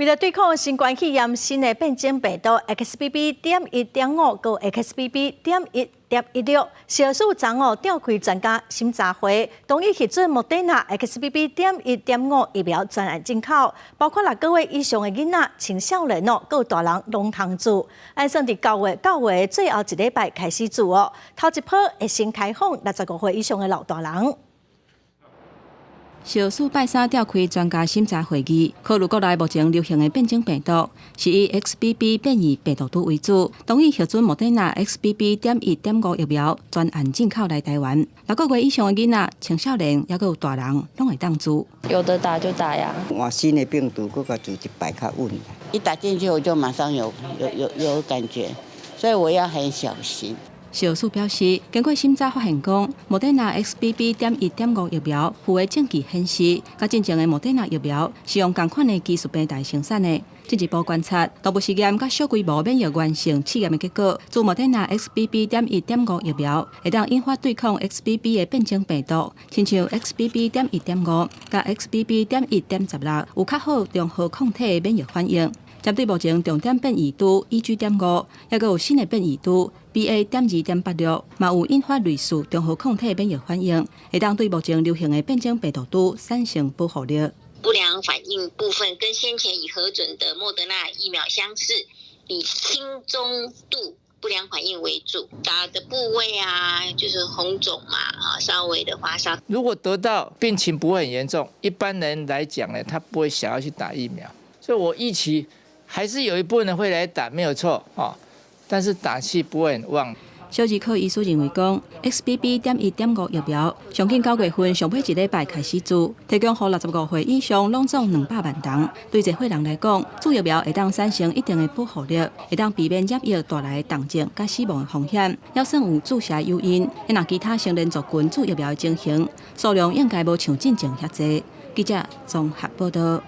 為了對抗新冠肺炎新的變種病毒 XBB.1.5佮 XBB.1.16，食藥署昨昏召開專家審查會，同意核准莫德納 XBB.1.5疫苗專案進口，包括六個月以上的囡仔、青少年哦，佮大人攏通注。按算佇9月最後一禮拜開始注哦，頭一波會先開放65歲以上的老大人。食藥署拜三召開專家審查會議，考慮國內目前流行的變種病毒是以 XBB 變異病毒株為主，同意核准莫德納 XBB.1.5疫苗專案進口來台灣。六個月以上的囡仔、青少年，猶閣有大人，攏會當注。有得打就打呀。換新的病毒，閣較注一擺較穩。一打進去我就馬上有感覺，所以我要很小心。食藥署表示，經過審查發現，講莫德納 XBB.1.5疫苗附的證據顯示，佮進前的莫德納疫苗是用仝款的技術平台生產的。進一步觀察動物實驗佮小規模免疫原性試驗的結果，注莫德納 XBB.1.5疫苗會當引發對抗 XBB 的變種病毒，親像 XBB.1.5佮 XBB.1.16有較好中和抗體的免疫反應。針對目前重點變異株 EG.5，猶閣有新的變異株 BA.2.86，嘛有引發類似中和抗體免疫反應，會當對目前流行的變種病毒株產生保護力。不良反應部分跟先前已核准的莫德納疫苗相似，以輕中度不良反應為主，打的部位啊，就是紅腫嘛，啊，稍微的發燒。如果得到病情不會很嚴重，一般人來講呢，他不會想要去打疫苗，所以我預期還是有一部分人會來打，沒有錯哦，但是打氣不會很旺。小兒科醫師認為講，XBB.1.5疫苗上緊9月份上尾一禮拜開始注，提供予65歲以上攏總200萬人。對這歲人來講，注疫苗會當產生一定的保護力，會當避免染疫帶來的重症佮死亡的風險。猶算有注射誘因，若其他成年族群注疫苗的情形，數量應該無像進前遐濟。記者綜合報道。